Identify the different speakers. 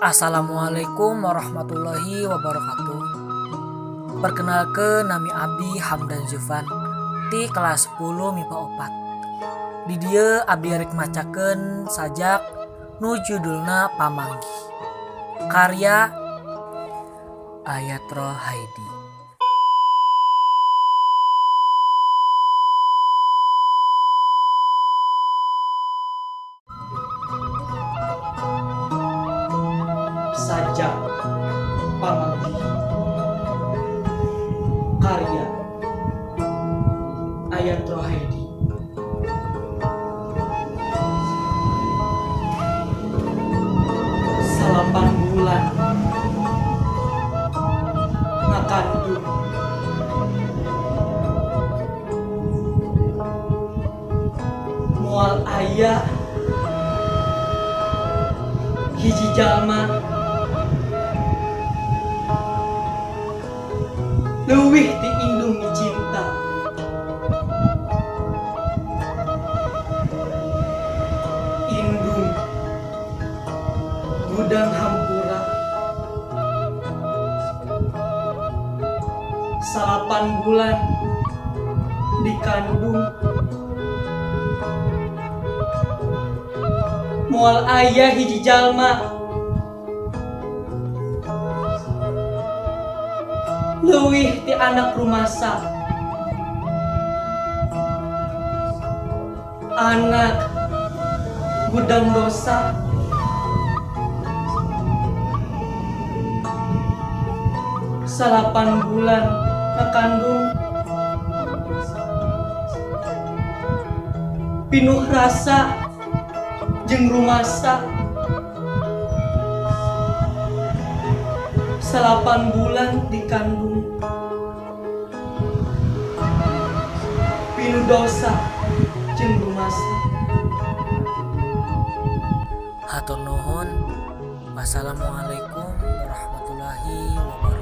Speaker 1: Assalamualaikum warahmatullahi wabarakatuh. Perkenalkeun, nami abdi Hamdan Zufan ti kelas 10 MIPA 4. Di dieu abdi rek macakeun sajak nu judulna Pamanggih, karya Ayat Rohaidi.
Speaker 2: Sajak Pamanggih, karya Ayat Rohaidi. 9 bulan ngakandung, moal aya hiji jalma leuwih ti indung micinta. Indung gudang hampura, 9 bulan dikandung, moal aya hiji jalma leuwih ti anak rumasa. Anak gudang dosa, 9 bulan ngakandung, pinuh rasa jeung rumasa. 9 bulan dikandung, pinuh dosa jeung rumasa.
Speaker 1: Hatur nuhun. Wassalamualaikum warahmatullahi wabarakatuh.